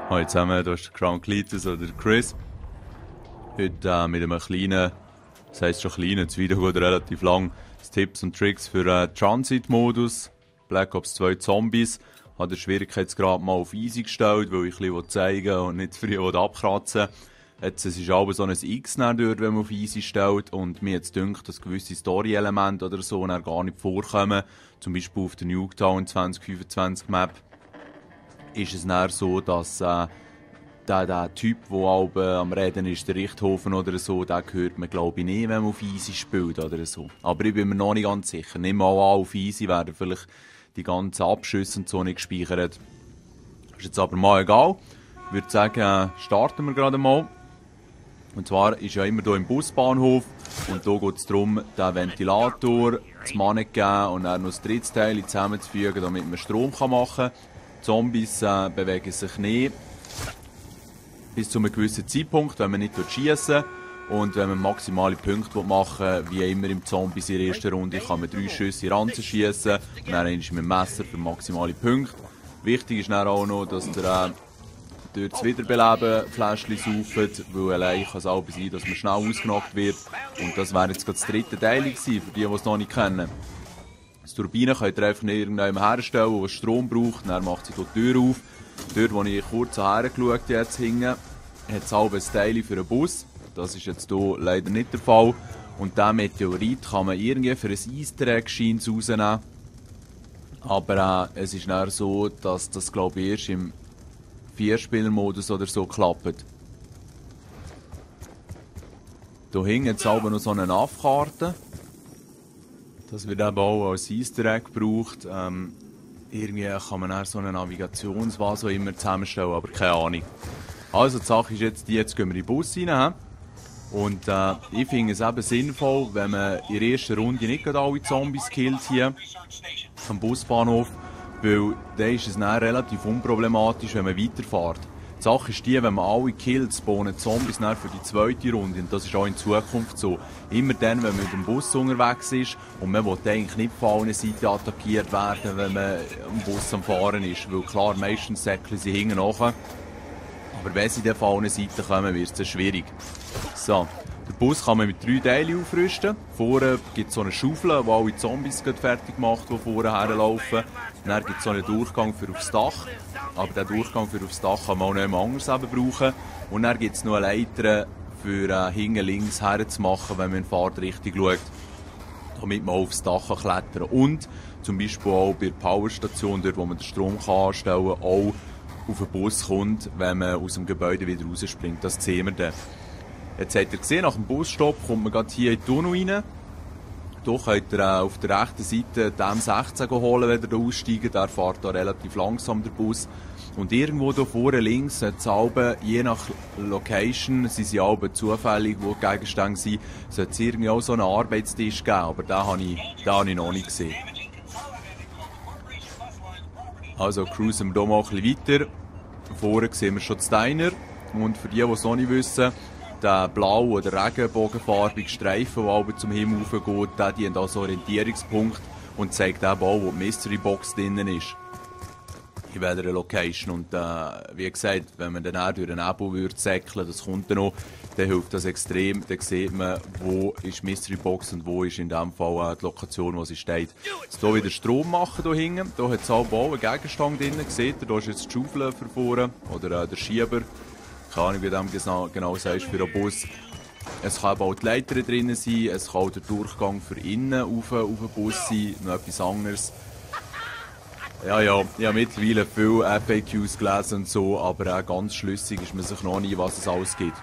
Hallo zusammen, hier ist der Crown Cletus oder der Chris. Heute mit einem kleinen, das heisst schon klein, das Video geht relativ lang, Tipps und Tricks für Transit-Modus, Black Ops 2 Zombies. Ich habe den Schwierigkeitsgrad mal auf Easy gestellt, weil ich ein bisschen zeigen und nicht zu früh abkratzen. Jetzt, es ist aber so ein X dort, wenn man auf Easy stellt, und mir jetzt dünkt, dass gewisse Story-Elemente oder so gar nicht vorkommen. Zum Beispiel auf der Nuketown 2025 Map ist es dann so, dass der Typ, der am Reden ist, der Richthofen oder so, den hört man glaube ich nicht, wenn man auf Easy spielt oder so. Aber ich bin mir noch nicht ganz sicher. Nicht mal auf Easy werden vielleicht die ganzen Abschüsse und so nicht gespeichert. Ist jetzt aber mal egal. Ich würde sagen, starten wir gerade mal. Und zwar ist ja immer hier im Busbahnhof und hier geht es darum, den Ventilator zu Mann geben und dann noch das Drittsteil zusammenzufügen, damit man Strom machen kann. Zombies bewegen sich nicht bis zu einem gewissen Zeitpunkt, wenn man nicht schiessen. Und wenn man maximale Punkte machen will, wie immer im Zombies in der ersten Runde, kann man 3 Schüsse in Ranzen schiessen und dann ist mit dem Messer für maximale Punkte. Wichtig ist dann auch noch, dass der durch das Wiederbeleben Fläschchen saufen, weil allein kann es auch sein, dass man schnell ausgenockt wird. Und das wäre jetzt gerade das dritte Teil gewesen, für die es noch nicht kennen. Die Turbine könnt ihr einfach nicht irgendjemandem herstellen, der Strom braucht, dann macht sie die Tür auf. Dort, wo ich kurz hergeschaut jetzt hinten, hat es auch ein Teil für einen Bus. Das ist jetzt hier leider nicht der Fall. Und diesen Meteorit kann man irgendwie für ein Easter Egg rausnehmen. Aber es ist dann so, dass das glaube ich erst im 4-Spieler-Modus oder so klappt. Hier hinten hat es aber noch so eine NAV-Karte. Das wird eben auch als Easter Egg gebraucht. Irgendwie kann man dann so eine Navigationsvase so immer zusammenstellen, aber keine Ahnung. Also die Sache ist jetzt die, jetzt gehen wir in den Bus rein. Und ich finde es eben sinnvoll, wenn man in der ersten Runde nicht alle Zombies killt hier am Busbahnhof, weil dann ist es dann relativ unproblematisch, wenn man weiterfährt. Die Sache ist die, wenn man alle killt, spawnen Zombies dann für die zweite Runde, und das ist auch in Zukunft so. Immer dann, wenn man mit dem Bus unterwegs ist und man will eigentlich nicht von allen Seiten attackiert werden, wenn man am Bus am Fahren ist, weil klar, meistens säckeln sie hinten nach. Aber wenn sie dann von allen Seiten kommen, wird es dann schwierig. So, den Bus kann man mit 3 Teilen aufrüsten. Vorne gibt es so eine Schaufel, die alle Zombies fertig macht, die vorne herlaufen. Dann gibt es so einen Durchgang für aufs Dach. Aber den Durchgang für aufs Dach kann man auch nicht mehr anders brauchen. Und dann gibt es noch eine Leiter für hinten links herzumachen, wenn man in die Fahrtrichtung schaut, damit man aufs Dach klettern kann. Und zum Beispiel auch bei der Powerstation, dort wo man den Strom anstellen kann, auch auf den Bus kommt, wenn man aus dem Gebäude wieder rausspringt. Das sehen wir dann. Jetzt habt ihr gesehen, nach dem Busstopp kommt man gerade hier in den Tunnel rein. Hier könnt ihr auf der rechten Seite den M16 holen, wenn ihr da aussteigt. Der fährt da relativ langsam, der Bus. Und irgendwo hier vorne links, je nach Location, sind sie alle zufällig, wo die Gegenstände sind, sollte es irgendwie auch so einen Arbeitstisch geben. Aber den habe ich noch nicht gesehen. Also cruisen wir hier mal ein bisschen weiter. Vorne sehen wir schon das Diner. Und für die es noch nicht wissen, der blau- oder regenbogenfarbige Streifen, der aber zum Himmel raufgeht, der dient als Orientierungspunkt und zeigt eben auch, wo die Mystery Box drinnen ist. In welcher Location. Und wie gesagt, wenn man dann auch durch den Nebel säckeln, das kommt dann noch, dann hilft das extrem. Dann sieht man, wo ist die Mystery Box und wo ist in dem Fall die Lokation, wo sie steht. Jetzt hier wieder Strom machen hier hinten. Hier hat es auch einen Gegenstand drin. Seht ihr, da ist jetzt die Schaufel für vorne oder der Schieber. Keine Ahnung, wie du genau sagst, für einen Bus. Es kann auch die Leiter drin sein, es kann auch der Durchgang für innen auf den Bus sein, noch etwas anderes. Ja, ich habe mittlerweile viele FAQs gelesen und so, aber auch ganz schlüssig ist man sich noch nie, was es alles gibt.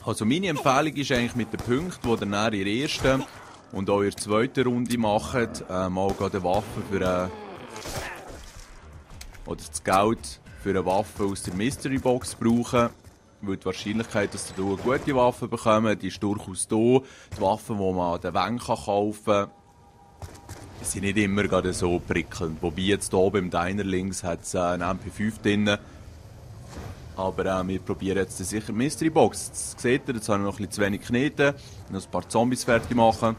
Also meine Empfehlung ist eigentlich mit den Punkten, die ihr dann in der ersten und auch in der zweiten Runde macht, mal eine Waffe für oder das Geld für eine Waffe aus der Mystery Box brauchen. Weil die Wahrscheinlichkeit, dass ihr eine gute Waffe bekommt, die ist durchaus da. Die Waffen, die man an den Wänden kaufen kann, sind nicht immer gerade so prickelnd. Wobei jetzt hier beim Diner links hat es einen MP5 drin. Aber wir probieren jetzt sicher die Mystery Box. Jetzt seht ihr, jetzt habe ich noch ein bisschen zu wenig Knete. Noch ein paar Zombies fertig machen.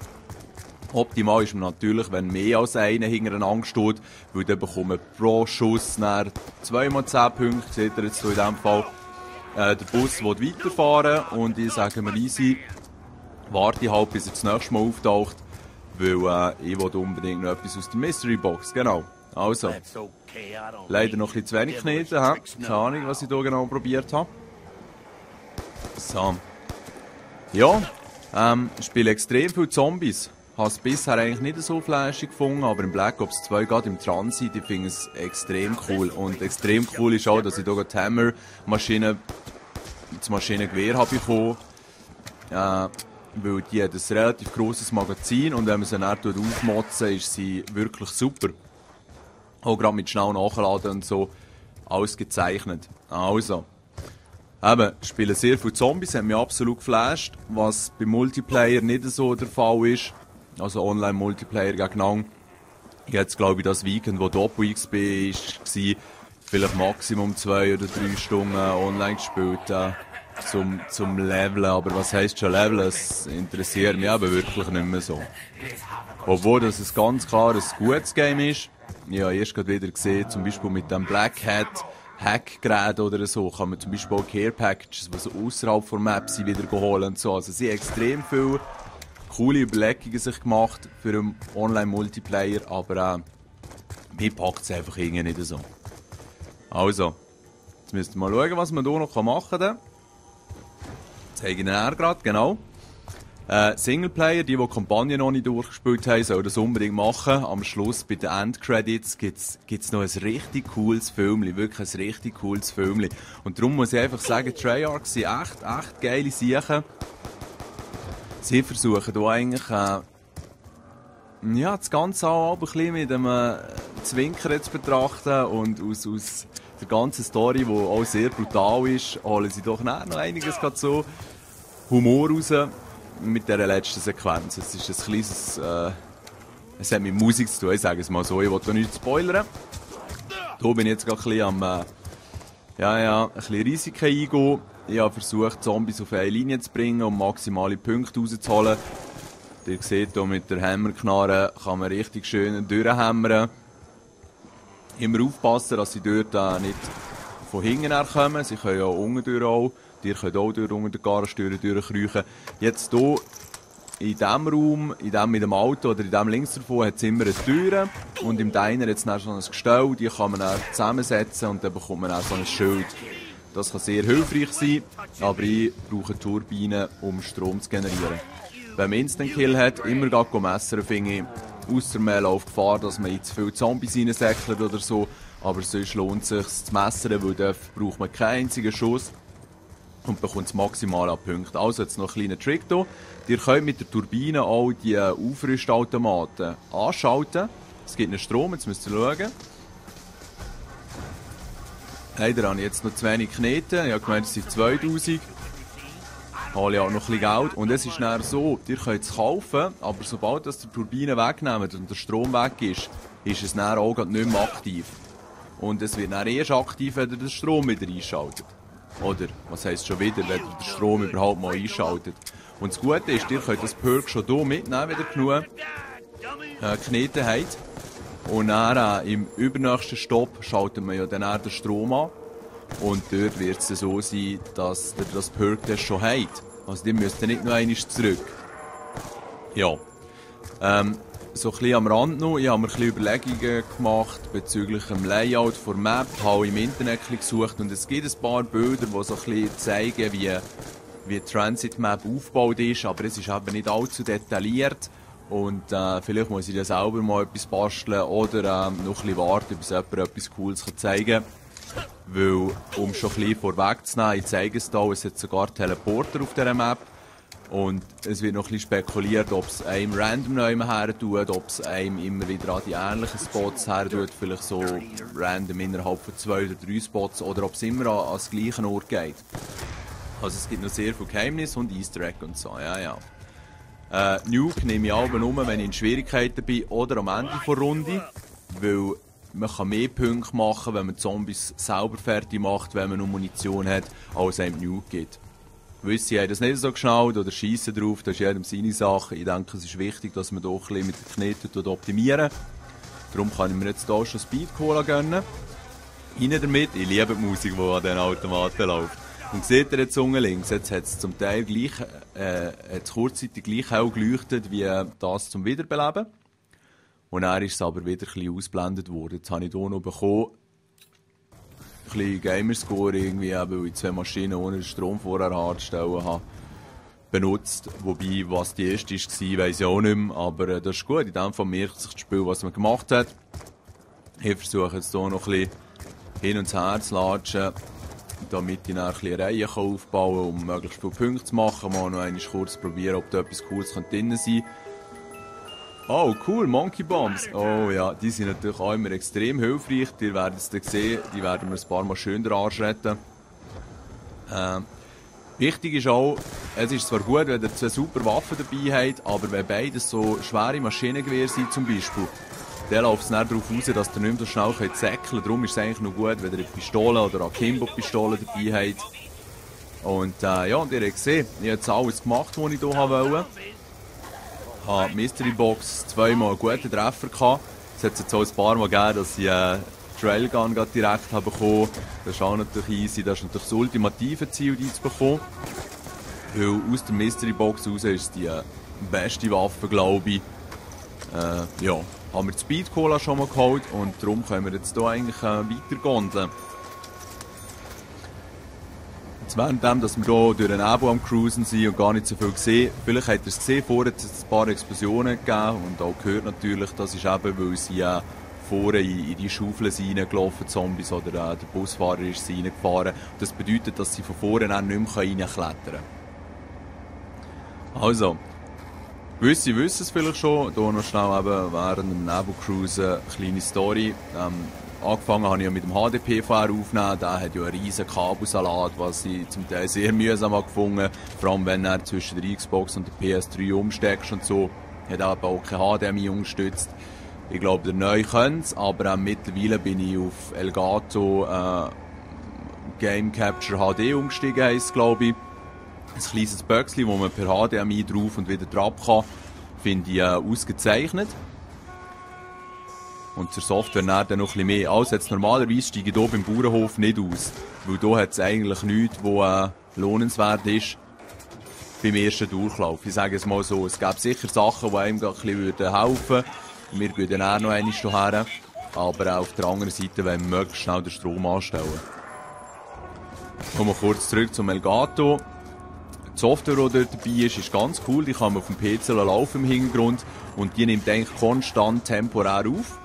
Optimal ist man natürlich, wenn mehr als einer hintereinander steht, weil dann bekommt man pro Schuss 2x10 Punkte, seht ihr jetzt so in diesem Fall. Der Bus will weiterfahren und ich sage mir easy, warte halt, bis er das nächste Mal auftaucht, weil ich will unbedingt noch etwas aus der Mystery Box, genau. Also, leider noch ein bisschen zu wenig Knete, keine Ahnung, was ich hier genau probiert habe. So. Ja, ich spiele extrem viele Zombies. Habe es bisher eigentlich nicht so flashig gefunden, aber im Black Ops 2, gerade im Transit, ich finde es extrem cool. Und extrem cool ist auch, dass ich hier die Hammer-Maschine, das Maschinengewehr habe bekommen. Weil die hat ein relativ grosses Magazin und wenn man sie dann aufmotzen, ist sie wirklich super. Auch gerade mit schnell nachladen und so, alles gezeichnet. Also, eben, ich spiele sehr viele Zombies, hat mich absolut geflasht, was beim Multiplayer nicht so der Fall ist. Also Online-Multiplayer gegeneinander. Ich habe jetzt, glaube ich, das Weekend, wo Doppel-XP war, vielleicht Maximum 2 oder 3 Stunden online gespielt zum Leveln. Aber was heisst schon Leveln? Es interessiert mich eben wirklich nicht mehr so. Obwohl das ein ganz klar ein gutes Game ist. Ich habe erst gerade wieder gesehen, zum Beispiel mit dem Black Hat Hackgerät oder so, kann man zum Beispiel auch Care Packages, die so außerhalb der Map sind, wieder holen und so. Also sie haben extrem viele coole Überlegungen sich gemacht für einen Online-Multiplayer, aber mir packt es einfach irgendwie nicht so. Also, jetzt müsst ihr mal schauen, was man hier noch machen kann. Zeige ich Ihnen gerade, genau. Singleplayer, die Kampagne noch nicht durchgespielt haben, sollen das unbedingt machen. Am Schluss, bei den Endcredits, gibt's noch ein richtig cooles Filmchen. Wirklich ein richtig cooles Filmchen. Und darum muss ich einfach sagen, Treyarch sind echt geile Sachen. Sie versuchen hier eigentlich, das Ganze auch ein bisschen mit einem Zwinkern zu betrachten und aus der ganzen Story, die auch sehr brutal ist, holen sie doch noch einiges gerade so Humor raus mit dieser letzten Sequenz. Es ist ein kleines, es hat mit Musik zu tun, ich sage es mal so, ich will da nichts spoilern. Hier bin ich jetzt gerade ein bisschen ein bisschen Risiken eingehen. Ich habe versucht, Zombies auf eine Linie zu bringen, um maximale Punkte rauszuholen. Ihr seht hier mit der Hammerknarre kann man richtig schön durchhämmern. Immer aufpassen, dass sie dort nicht von hinten kommen. Sie können ja unten durch auch. Ihr könnt auch unter der Garagentür durchkriechen. Jetzt hier in diesem Raum, in dem mit dem Auto oder in dem links davon, hat es immer eine Tür. Und im Diner hat es dann so ein Gestell, die kann man dann zusammensetzen und dann bekommt man dann so ein Schild. Das kann sehr hilfreich sein, aber ich brauche Turbinen, um Strom zu generieren. Wenn man Instant Kill hat, immer messen, finde ich. Ausser man läuft Gefahr, dass man in zu viele Zombies reinsäckelt oder so. Aber sonst lohnt es sich zu messen, weil dafür braucht man keinen einzigen Schuss und bekommt es maximal an Punkten. Also jetzt noch ein kleiner Trick hier. Ihr könnt mit der Turbine auch die Aufrüstautomaten anschalten. Es gibt einen Strom, jetzt müsst ihr schauen. Leider habe ich jetzt noch zu wenig Knete. Ich habe gemeint, es sind 2000. Hole ich auch noch ein bisschen Geld. Und es ist dann so, ihr könnt es kaufen, aber sobald das die Turbine wegnehmt und der Strom weg ist es dann auch nicht mehr aktiv. Und es wird dann erst aktiv, wenn ihr den Strom wieder einschaltet. Oder, was heisst schon wieder, wenn ihr den Strom überhaupt mal einschaltet. Und das Gute ist, ihr könnt das Perk schon hier mitnehmen, wenn ihr genug Knete habt. Und dann im übernächsten Stopp schaltet man ja dann den Strom an. Und dort wird es so sein, dass ihr das Perk das schon habt. Also die müsst ihr nicht noch einmal zurück. Ja. So ein bisschen am Rand noch. Ich habe mir ein bisschen Überlegungen gemacht bezüglich dem Layout der Map. Ich habe im Internet gesucht und es gibt ein paar Bilder, die so ein bisschen zeigen, wie die Transit Map aufgebaut ist. Aber es ist eben nicht allzu detailliert. Und vielleicht muss ich da selber mal etwas basteln oder noch ein bisschen warten, bis jemand etwas Cooles zeigen kann. Weil, um schon ein bisschen vorwegzunehmen, ich zeige es hier, es hat sogar Teleporter auf dieser Map. Und es wird noch ein bisschen spekuliert, ob es einem random neu her tut, ob es einem immer wieder an die ähnlichen Spots her tut, vielleicht so random innerhalb von 2 oder 3 Spots, oder ob es immer an das gleiche Ort geht. Also es gibt noch sehr viel Geheimnisse und Easter Egg und so, ja. Nuke nehme ich auch nur, wenn ich in Schwierigkeiten bin oder am Ende der Runde, weil man kann mehr Punkte machen, wenn man Zombies selber fertig macht, wenn man noch Munition hat, als einem Nuke gibt. Gewisse haben das nicht so geschnallt oder schiessen drauf, das ist jedem seine Sache. Ich denke, es ist wichtig, dass man doch ein bisschen mit den Kneten optimieren. Darum kann ich mir jetzt hier schon Speed Cola gönnen. Rein damit, ich liebe die Musik, die an diesen Automaten läuft. Und seht ihr jetzt unten links, jetzt hat es zum Teil gleich, kurzzeitig gleich hell geleuchtet wie das zum Wiederbeleben. Und dann ist es aber wieder ein bisschen ausgeblendet worden. Jetzt habe ich hier noch bekommen, ein bisschen Gamerscore irgendwie, weil ich 2 Maschinen ohne Strom vorher anzustellen habe, benutzt. Wobei, was die erste war, weiss ich auch nicht mehr. Aber das ist gut. In dem Fall merkt sich das Spiel, was man gemacht hat. Ich versuche jetzt hier noch ein bisschen hin und her zu latschen, damit ich dann ein bisschen Reihen aufbauen kann, um möglichst viele Punkte zu machen. Mal noch einmal kurz probieren, ob da etwas Cooles drin sein könnte. Oh, cool, Monkey Bombs. Oh ja, die sind natürlich auch immer extrem hilfreich. Ihr werdet es dann sehen, die werden wir ein paar Mal schöner anschreiten. Wichtig ist auch, es ist zwar gut, wenn ihr 2 super Waffen dabei habt, aber wenn beides so schwere Maschinengewehre sind zum Beispiel, dann läuft es dann darauf raus, dass ihr nicht mehr so schnell säckeln könnt. Darum ist es eigentlich noch gut, wenn ihr eine Pistole oder eine Akimbo-Pistole dabei habt. Und ja, und ihr habt gesehen, ich habe jetzt alles gemacht, was ich hier wollte. Ich habe die Mystery Box 2-mal einen guten Treffer gehabt. Es hat jetzt auch ein paar Mal gegeben, dass ich Trailgun direkt habe bekommen. Das ist auch natürlich easy. Das ist natürlich das ultimative Ziel, die zu bekommen. Weil aus der Mystery Box raus ist die beste Waffe, glaube ich. Ja, haben wir die Speed Cola schon mal geholt und darum können wir jetzt hier eigentlich weiter gondeln. Jetzt währenddem, dass wir hier durch den Nebel am Cruisen sind und gar nicht so viel sehen, vielleicht habt ihr es gesehen, vorher hat es ein paar Explosionen gegeben und auch gehört natürlich, das ist eben, weil sie vorne in die Schaufeln sind reingelaufen, Zombies, oder der Busfahrer ist reingefahren. Das bedeutet, dass sie von vorne dann nicht mehr reinklettern können. Also, gewisse wissen es vielleicht schon, hier noch schnell eben während dem Nebelcruisen eine kleine Story. Angefangen habe ich ja mit dem HDP-Fahrer aufnehmen, der hat ja einen riesen Kabelsalat, was ich zum Teil sehr mühsam gefunden, vor allem wenn er zwischen der Xbox und der PS3 umsteckst und so, hat er auch kein HDMI unterstützt. Ich glaube, der Neue könnte es, aber mittlerweile bin ich auf Elgato Game Capture HD umgestiegen, heisst glaube ich. Ein kleines Böckchen, wo man per HDMI drauf und wieder drauf kann, finde ich ausgezeichnet. Und zur Software dann noch ein bisschen mehr. Also jetzt normalerweise steige ich hier beim Bauernhof nicht aus, weil hier hat es eigentlich nichts, was lohnenswert ist beim ersten Durchlauf. Ich sage es mal so, es gäbe sicher Sachen, die einem ein bisschen helfen würden. Wir gehen dann auch noch einmal hierher, aber auf der anderen Seite wollen wir möglichst schnell den Strom anstellen. Kommen wir kurz zurück zum Elgato. Die Software, die dort dabei ist, ist ganz cool. Die kann man auf dem PC laufen im Hintergrund und die nimmt eigentlich konstant temporär auf.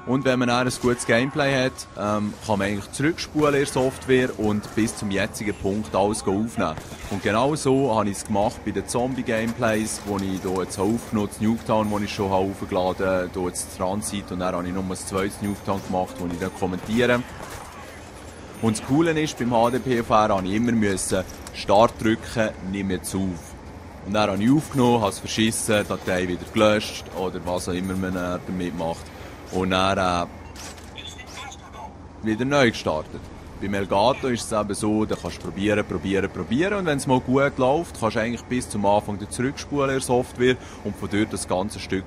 Und wenn man dann ein gutes Gameplay hat, kann man eigentlich zurückspulen in der Software und bis zum jetzigen Punkt alles aufnehmen. Und genau so habe ich es gemacht bei den Zombie-Gameplays, die ich hier jetzt aufgenommen habe, das Nuketown, das ich schon aufgeladen habe, hier jetzt das Transit, und dann habe ich noch ein zweites Nuketown gemacht, das ich dann kommentiere. Und das Coole ist, beim HDP-Fahren musste ich immer Start drücken, nimm jetzt auf. Und dann habe ich aufgenommen, habe es verschissen, Datei wieder gelöscht oder was auch immer man damit macht. Und dann wieder neu gestartet. Beim Elgato ist es eben so, da kannst du probieren. Und wenn es mal gut läuft, kannst du eigentlich bis zum Anfang zurückspulen in der Software und von dort das ganze Stück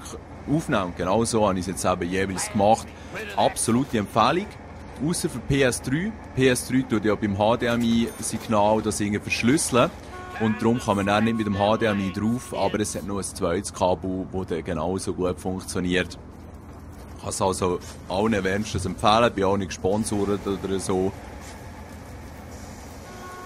aufnehmen. Und genau so habe ich es jetzt eben jeweils gemacht. Absolute Empfehlung. Außer für PS3. PS3 tut ja beim HDMI-Signal das irgendwie verschlüsseln. Und darum kann man dann nicht mit dem HDMI drauf, aber es hat noch ein zweites Kabel, das dann genauso gut funktioniert. Ich kann es also allen wärmstens empfehlen, bin auch nicht gesponsert oder so.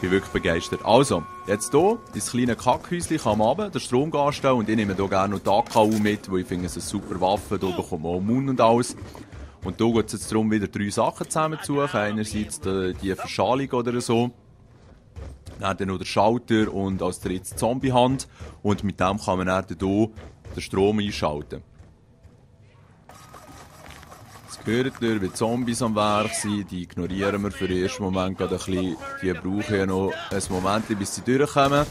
Bin wirklich begeistert. Also, jetzt hier, ins kleine Kackhäuschen kann man runter, den Strom anstellen und ich nehme hier gerne noch die AKU mit, weil ich finde, es ist eine super Waffe, hier bekommt man auch Mund und alles. Und hier geht es jetzt darum, wieder 3 Sachen zusammen zu suchen. Einerseits die Verschalung oder so. Dann noch der Schalter und als drittes die Zombiehand. Und mit dem kann man dann hier den Strom einschalten. Jetzt hört ihr, wie Zombies am Werk sind. Die ignorieren wir für den ersten Moment gerade ein bisschen. Die brauchen ja noch ein Moment, bis sie durchkommen.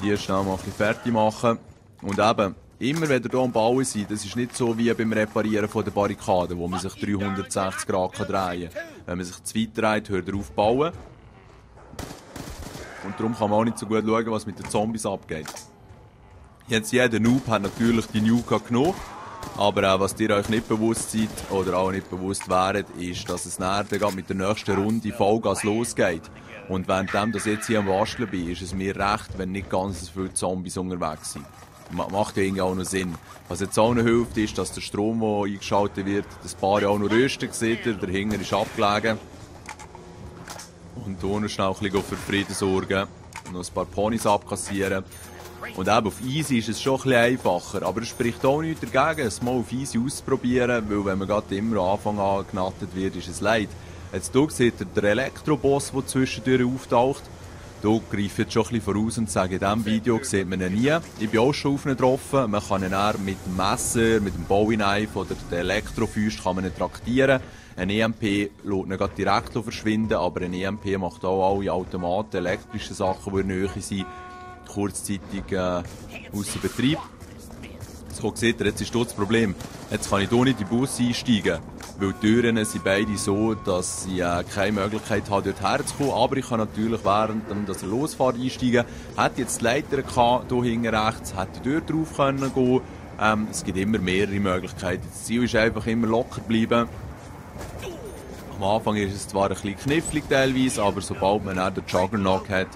Die schnell mal ein bisschen fertig machen. Und eben, immer wenn ihr hier am Bauen seid, das ist nicht so wie beim Reparieren von der Barrikade, wo man sich 360 Grad drehen kann. Wenn man sich zu weit dreht, hört ihr auf bauen. und darum kann man auch nicht so gut schauen, was mit den Zombies abgeht. Jetzt jeder Noob hat natürlich die Nuka genommen, aber was ihr euch nicht bewusst seid oder auch nicht bewusst wäret, ist, dass es nachher mit der nächsten Runde Vollgas losgeht. Und währenddem das jetzt hier am Basteln bin, ist es mir recht, wenn nicht ganz so viele Zombies unterwegs sind. Macht ja irgendwie auch noch Sinn. Was jetzt auch noch hilft, ist, dass der Strom, der eingeschaltet wird, das Paar ja auch noch röstet, seht ihr, der Hinger ist abgelegen. Und hier noch schnell ein bisschen für Frieden sorgen, noch ein paar Ponys abkassieren. Und eben auf Easy ist es schon ein bisschen einfacher, aber es spricht auch nichts dagegen, es mal auf Easy auszuprobieren, weil wenn man gerade immer am Anfang an genattet wird, ist es leid. Jetzt hier seht ihr den Elektroboss, der zwischendurch auftaucht. Hier greife ich jetzt schon ein bisschen voraus und sage, in diesem Video sieht man ihn nie. Ich bin auch schon auf ihn getroffen. Man kann ihn dann mit dem Messer, mit dem Bowie-Knife oder der Elektrofäust kann man ihn traktieren. Ein EMP lässt ihn gerade direkt verschwinden, aber ein EMP macht auch alle Automaten, elektrische Sachen, die in der Nähe sind, kurzzeitig außer Betrieb. So seht ihr, jetzt ist hier das Problem. Jetzt kann ich hier nicht in den Bus einsteigen, weil die Türen sind beide so, dass ich keine Möglichkeit habe, dort herzukommen. Aber ich kann natürlich während dass er losfährt einsteigen. Hätte jetzt die Leiter gehabt, hier hinten rechts, hätte ich dort drauf können gehen. Es gibt immer mehrere Möglichkeiten. Das Ziel ist einfach immer locker bleiben. Am Anfang ist es zwar ein bisschen knifflig teilweise, aber sobald man dann den Juggernaut hat,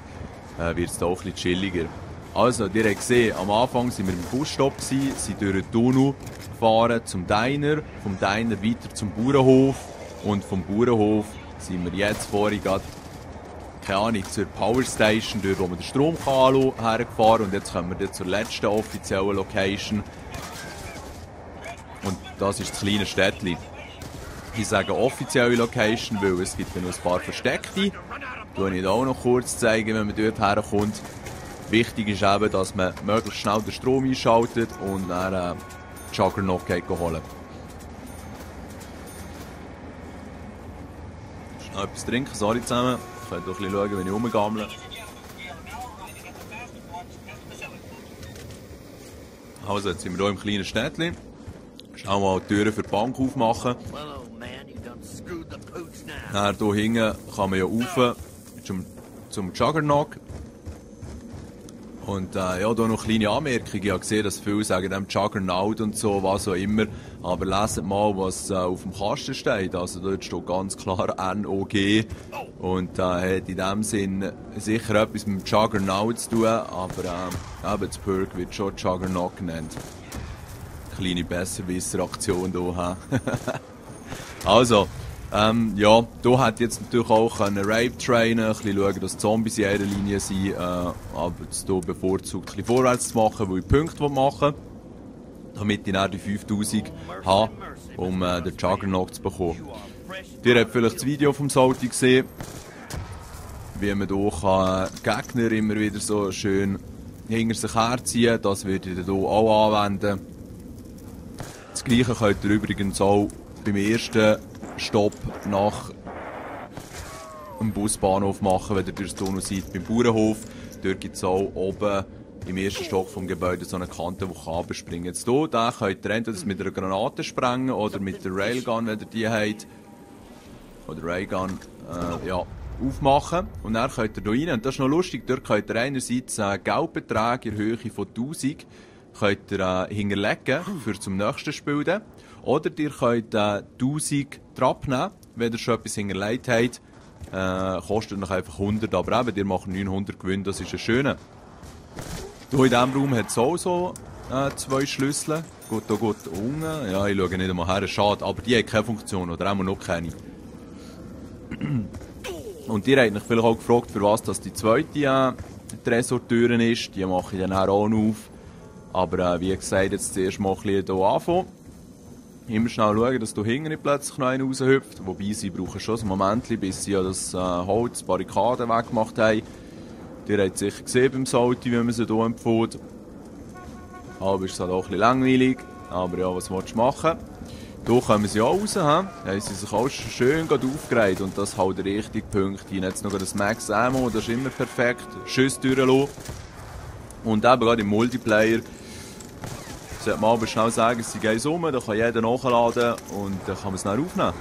wird es auch ein bisschen chilliger. Also, ihr habt gesehen, am Anfang waren wir im Busstopp, sind durch den Tunnel gefahren zum Diner, vom Diner weiter zum Bauernhof und vom Bauernhof sind wir jetzt vorhin gerade, keine Ahnung, zur Powerstation, dort wo man den Strom kann hergefahren und jetzt kommen wir zur letzten offiziellen Location und das ist das kleine Städtchen. Ich sage offizielle Location, weil es gibt ja noch ein paar versteckte. Das zeige ich auch noch kurz zeigen, wenn man dort herkommt. Wichtig ist eben, dass man möglichst schnell den Strom einschaltet und dann Juggernaut holen. Schnell etwas trinken, sorry zusammen. Ich könnt auch ein bisschen schauen, wenn ich rumgammle. Also, jetzt sind wir hier im kleinen Städtchen. Schnell mal die Türen für die Bank aufmachen. Dann hier hinten kann man ja rauf zum Juggernaut. Und ja, hier noch eine kleine Anmerkung. Ich habe gesehen, dass viele sagen, dem Juggernaut und so, was auch immer. Aber leset mal, was auf dem Kasten steht. Also dort steht ganz klar NOG. Und hat in dem Sinn sicher etwas mit dem Juggernaut zu tun. Aber eben das Perk wird schon Juggernaut genannt. Kleine Besserwisser-Aktion hier. Also, ja, hier hätte jetzt natürlich auch Rape trainen, ein bisschen schauen, dass die Zombies in einer Linie sind, aber jetzt hier bevorzugt ein bisschen vorwärts zu machen, weil ich Punkte machen will, damit ich dann die 5000 habe, um den Juggernaut zu bekommen. Ihr habt vielleicht das Video vom Salty gesehen, wie man hier Gegner immer wieder so schön hinter sich herziehen kann. Das würde ich hier auch anwenden. Das Gleiche könnt ihr übrigens auch beim ersten Stopp nach dem Busbahnhof machen, wenn ihr durch den Tunnel seid. Beim Bauernhof, dort gibt es auch oben im ersten Stock vom Gebäude so eine Kante, die runterspringen kann. Jetzt hier, den könnt ihr entweder mit einer Granate sprengen oder mit der Railgun, wenn ihr die habt, oder Railgun, ja, aufmachen. Und dann könnt ihr hier rein, und das ist noch lustig, dort könnt ihr einerseits Geldbeträge in Höhe von 1000 könnt ihr hinterlegen für zum nächsten Spiel. Oder ihr könnt 1000 Trap nehmen, wenn ihr schon etwas hinterlegt habt. Kostet noch einfach 100, aber eben, ihr macht 900 Gewinn, das ist ein schöner. Hier in diesem Raum hat es auch so 2 Schlüssel. Gut, da geht unten. Ja, ich schaue nicht einmal her, schade, aber die haben keine Funktion, oder auch noch keine. Und ihr habt mich vielleicht auch gefragt, für was das die zweite Tresortüre ist. Die mache ich dann auch noch auf. Aber wie gesagt, jetzt zuerst mal ein bisschen hier anfangen. Immer schnell schauen, dass hier hinten nicht plötzlich noch einer raushüpft. Wobei sie brauchen schon ein Moment, bis sie ja das Holz, Barrikaden weggemacht haben. Ihr habt sicher gesehen beim Salty, wie man sie hier empfiehlt. Aber ist halt auch ein bisschen langweilig. Aber ja, was willst du machen? Hier kommen sie auch raus. Haben sie sich auch schön aufgereiht. Und das halt der richtige Punkt. Hier jetzt noch das Max Ammo, das ist immer perfekt. Schüsse durchlassen. Und eben gerade im Multiplayer sollte man aber schnell sagen, es sind eins rum, da kann jeder nachladen und dann kann man es dann aufnehmen.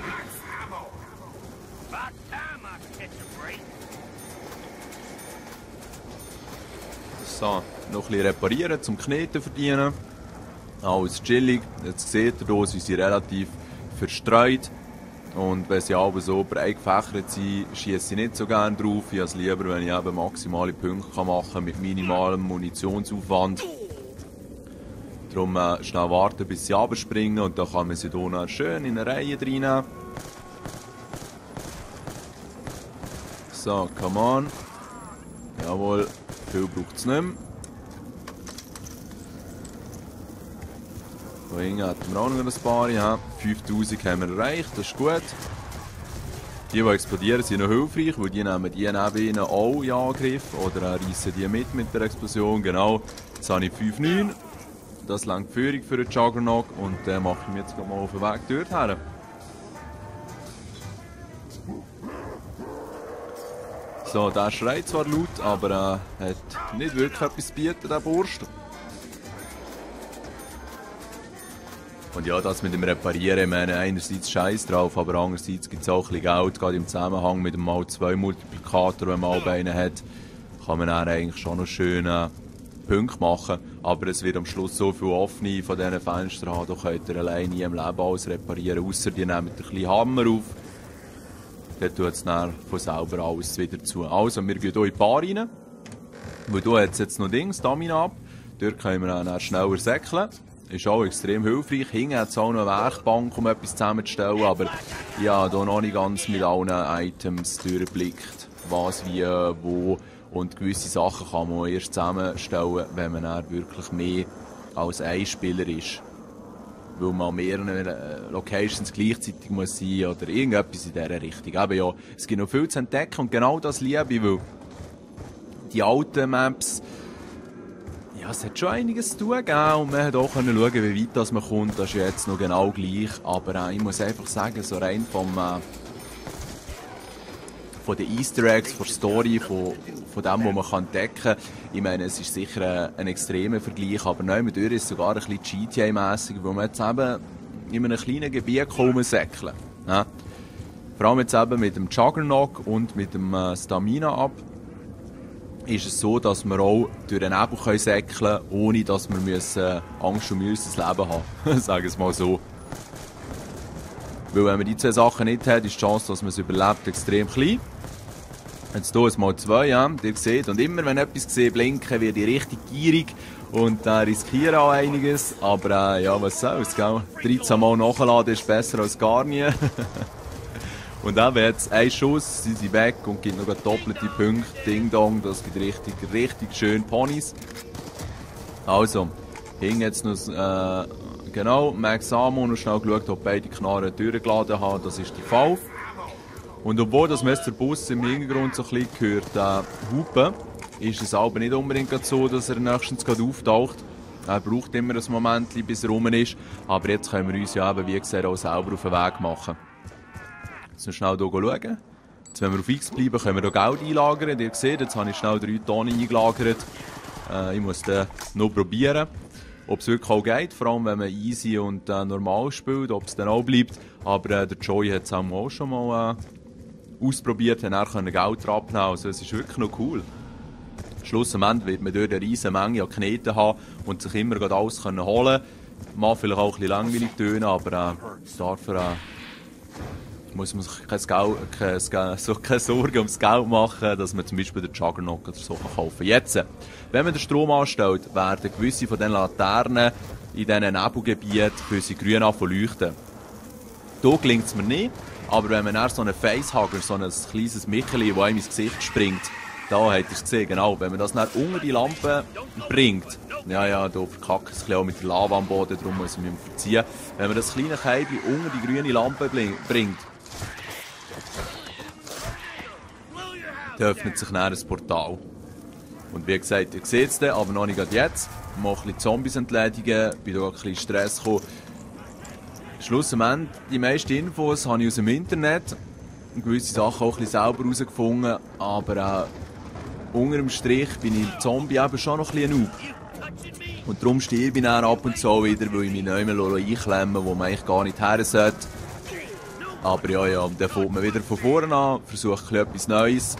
So, noch ein bisschen reparieren, zum Kneten verdienen. Alles chillig. Jetzt seht ihr hier, sind sie relativ verstreut. Und wenn sie aber so breit gefächert sind, schiesse ich nicht so gerne drauf. Ich habe es lieber, wenn ich eben maximale Punkte machen kann mit minimalem Munitionsaufwand. Darum schnell warten, bis sie runterspringen und dann kann man sie hier schön in eine Reihe reinnehmen. So, come on. Jawohl, viel braucht es nicht mehr. Da hinten hätten wir auch noch ein paar. Ja, 5000 haben wir erreicht, das ist gut. Die explodieren, sind noch hilfreich, weil die nehmen die neben ihnen auch in Angriff oder reissen die mit der Explosion. Genau, jetzt habe ich 5-9. Das langt die Führung für den Juggernaut und dann mache ich mich jetzt mal auf den Weg dorthin. So, der schreit zwar laut, aber hat nicht wirklich etwas zu bieten, der Burst. Und ja, das mit dem Reparieren, ich meine, einerseits scheiß drauf, aber andererseits gibt es auch ein bisschen Geld, gerade im Zusammenhang mit dem Mal-2-Multiplikator, wenn man alle einen hat, kann man dann eigentlich schon noch schöne Punkte machen. Aber es wird am Schluss so viel offene von diesen Fenstern haben, da könnt ihr alleine nie im Leben alles reparieren, außer die nehmen einen kleinen Hammer auf. Dann tut es dann von selber alles wieder zu. Also, wir gehen hier in die Bar rein, weil hier hat es jetzt noch Dings, Stamina ab. Dort können wir dann schneller säckeln. Ist auch extrem hilfreich. Hinten hat es auch noch eine Werkbank, um etwas zusammenzustellen, aber ich habe hier noch nicht ganz mit allen Items durchgeblickt, was, wie, wo. Und gewisse Sachen kann man erst zusammenstellen, wenn man dann wirklich mehr als ein Spieler ist. Weil man an mehreren Locations gleichzeitig muss sein oder irgendetwas in dieser Richtung. Aber ja, es gibt noch viel zu entdecken und genau das liebe ich, weil die alten Maps, ja, es hat schon einiges zu tun gegeben und man hat auch schauen, wie weit das man kommt. Das ist ja jetzt noch genau gleich. Aber ich muss einfach sagen, so rein von den Easter Eggs, von der Story, von dem, was man kann entdecken kann. Ich meine, es ist sicher ein extremer Vergleich, aber nein, mit ist es sogar ein bisschen GTA-mässig, weil man jetzt eben in einem kleinen Gebiet säckeln. Ja? Vor allem jetzt eben mit dem Juggernaut und mit dem Stamina ab ist es so, dass wir auch durch den Nebel säckeln können, ohne dass wir Angst um unser Leben haben. Sagen wir es mal so. Weil wenn man die zwei Sachen nicht hat, ist die Chance, dass man es überlebt, extrem klein. Jetzt hier ist mal 2, ja, ihr seht. Und immer wenn etwas sehe blinken, werde ich richtig gierig und riskiere auch einiges. Aber ja, was soll's, gell? 13 Mal nachladen ist besser als gar nie. Und eben jetzt ein Schuss, sind sie weg und gibt noch doppelte Punkte. Ding Dong, das gibt richtig schön Ponys. Also, hing jetzt noch, genau, Max Ammo, noch schnell geschaut, ob beide Knarren durchgeladen haben, das ist der Fall. Und obwohl das der Bus im Hintergrund so ein bisschen gehört, hupen, ist es aber nicht unbedingt so, dass er nächstens gerade auftaucht. Er braucht immer ein Moment, bis er rum ist. Aber jetzt können wir uns ja eben, wie gesagt, auch selber auf den Weg machen. Jetzt noch schnell hier schauen. Jetzt, wenn wir auf X bleiben, können wir hier Geld einlagern. Ihr seht, jetzt habe ich schnell 3 Tonnen eingelagert. Ich muss dann noch probieren, ob es wirklich auch geht. Vor allem, wenn man easy und normal spielt, ob es dann auch bleibt. Aber der Joey hat es auch schon mal ausprobiert, hat er Geld abnehmen. Also es ist wirklich noch cool. Schlussendlich wird man dort eine riesige Menge an Kneten haben und sich immer alles holen können. Mag vielleicht auch ein bisschen langweilig tönen, aber dafür muss man sich keine Sorgen ums Geld machen, dass man zum Beispiel den Juggernaut oder so kaufen kann. Jetzt, wenn man den Strom anstellt, werden gewisse von den Laternen in diesen Nebelgebieten für sie grün leuchten. Hier gelingt es mir nicht, aber wenn man dann so einen Facehugger, so ein kleines Micheli, das einem ins Gesicht springt, da habt ihr es gesehen, genau, wenn man das dann unter die Lampe bringt, ja, da verkackt es auch mit der Lava am Boden, darum muss ich mich verziehen. Wenn man das kleine Käibchen unter die grüne Lampe bringt, dann öffnet sich dann ein Portal. Und wie gesagt, ihr seht es dann, aber noch nicht jetzt. Ich mache ein bisschen Zombies entledigen, bin da ein bisschen Stress gekommen. Schlussendlich, die meisten Infos habe ich aus dem Internet. Gewisse Sachen auch ein bisschen selber herausgefunden, aber unter dem Strich bin ich im Zombie eben schon noch ein bisschen ein Noob. Und darum sterbe ich dann ab und zu wieder, weil ich mich nicht mehr einklemme, wo man eigentlich gar nicht her sollte. Aber ja, dann fängt man wieder von vorne an, versucht etwas Neues.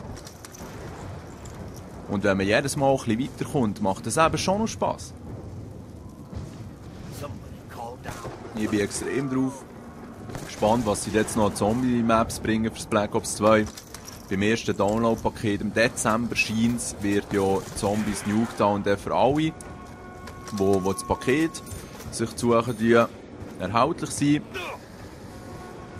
Und wenn man jedes Mal ein bisschen weiterkommt, macht das eben schon noch Spass. Ich bin extrem drauf. Gespannt, was sie jetzt noch an Zombie-Maps bringen für das Black Ops 2. Beim ersten Download-Paket im Dezember scheint wird ja Zombies Nuketown für alle, die das Paket sich suchen, erhältlich sein.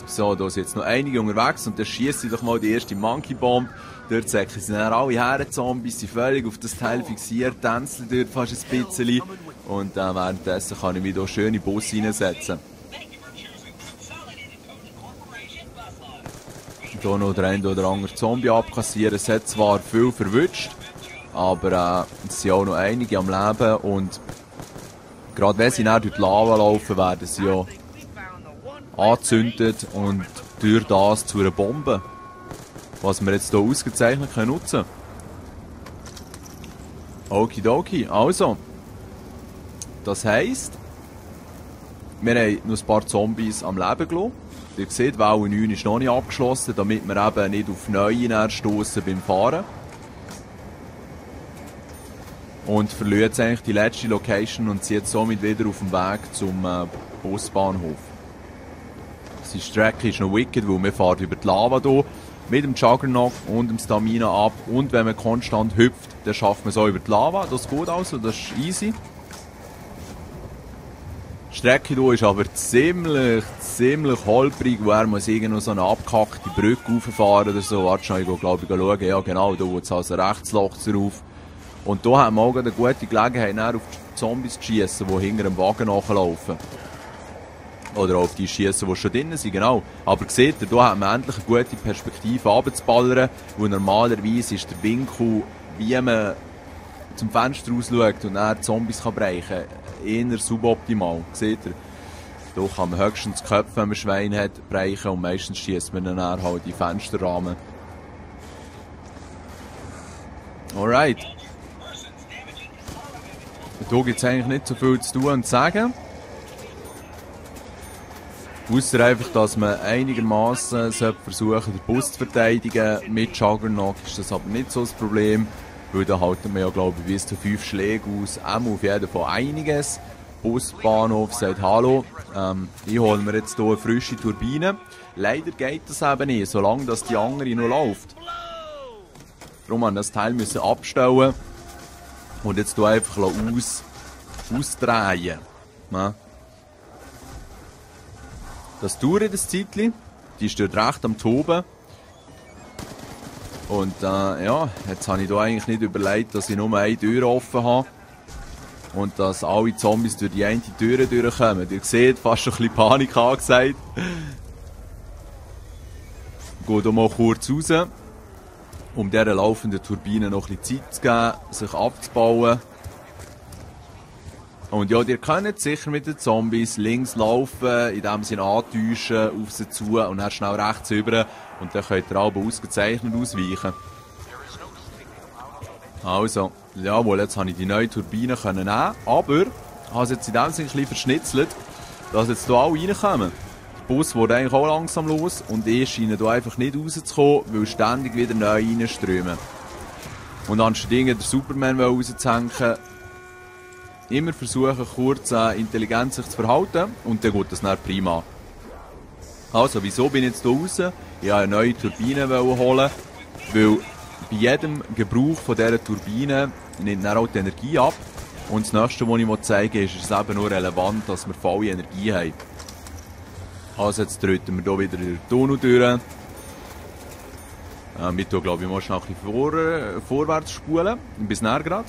So, da sind jetzt noch einige unterwegs und dann schießt doch mal die erste Monkey Bomb. Dort säcken sie dann alle Herren-Zombies, sind völlig auf das Teil fixiert, tänzeln dort fast ein bisschen. Und währenddessen kann ich mich hier schön in den Bus reinsetzen. Hier noch der eine oder andere Zombie abkassieren. Es hat zwar viel verwünscht, aber es sind auch noch einige am Leben. Und gerade wenn sie dann durch die Lava laufen, werden sie ja angezündet und durch das zu einer Bombe. Was wir jetzt hier ausgezeichnet nutzen können. Okidoki, also. Das heisst, wir haben noch ein paar Zombies am Leben gelassen. Ihr seht, Welle 9 ist noch nicht abgeschlossen, damit wir eben nicht auf neue stoßen beim Fahren. Und verlieren jetzt eigentlich die letzte Location und sind jetzt somit wieder auf dem Weg zum Busbahnhof. Die Strecke ist noch wicked, weil wir fahren über die Lava hier mit dem Juggernaut und dem Stamina ab. Und wenn man konstant hüpft, dann schafft man es auch über die Lava. Das geht also, das ist easy. Die Strecke hier ist aber ziemlich holprig, wo er muss irgendwo so eine abgehackte Brücke rauffahren oder so. Warte schon, ich glaube schauen. Ja genau, da geht es also rechts Loch drauf. Und hier haben wir auch eine gute Gelegenheit, auf die Zombies zu schiessen, die hinter dem Wagen nachlaufen. Oder auf die schiessen, die schon drin sind, genau. Aber seht ihr, hier hat man endlich eine gute Perspektive runterzuballern, wo normalerweise ist der Winkel, wie man zum Fenster raus schaut und dann Zombies kann brechen kann, eher suboptimal. Seht ihr? Hier kann man höchstens die Köpfe, wenn man Schwein hat, brechen und meistens schiesst man dann halt in die Fensterrahmen. Alright. Hier gibt es eigentlich nicht so viel zu tun und zu sagen. Ausser einfach, dass man einigermaßen versuchen, den Bus zu verteidigen. Mit Juggernaut ist das aber nicht so das Problem, weil da halten wir ja, glaube ich, bis zu 5 Schläge aus. Auf jeden Fall einiges. Busbahnhof sagt Hallo. Ich hole mir jetzt hier eine frische Turbine. Leider geht das eben nicht, solange dass die andere noch läuft. Darum haben wir das Teil müssen abstellen und jetzt hier einfach ausdrehen. Ja. Das dauert ein Zeitchen. Die ist dort recht am Toben. Und ja, jetzt habe ich hier eigentlich nicht überlegt, dass ich nur eine Tür offen habe. Und dass alle Zombies durch die eine Tür durchkommen. Ihr seht, fast schon ein bisschen Panik angesagt. Ich gehe hier mal kurz raus, um dieser laufenden Turbine noch ein bisschen Zeit zu geben, sich abzubauen. Und ja, ihr könnt sicher mit den Zombies links laufen, indem sie ihn antäuschen, auf sie zu und dann schnell rechts rüber. Und dann könnt ihr alle ausgezeichnet ausweichen. Also, jawohl, jetzt habe ich die neue Turbine nehmen, aber ich habe sie jetzt in dem Sinne ein bisschen verschnitzelt, dass jetzt hier alle reinkommen. Der Bus wird eigentlich auch langsam los und ich scheine hier einfach nicht rauszukommen, weil ständig wieder neu reinströmen. Und anstatt den Superman rauszuhängen, immer versuchen, kurz intelligent sich zu verhalten und dann geht das dann prima. Also, wieso bin ich jetzt hier raus? Ich wollte eine neue Turbine holen, weil bei jedem Gebrauch von dieser Turbine nimmt dann auch die Energie ab. Und das nächste, was ich zeigen will, ist es eben nur relevant, dass wir volle Energie haben. Also, jetzt treten wir hier wieder in den Tunnel durch. Wir tun, glaube ich, mal schnell ein bisschen vorwärts spulen, bis näher gerade.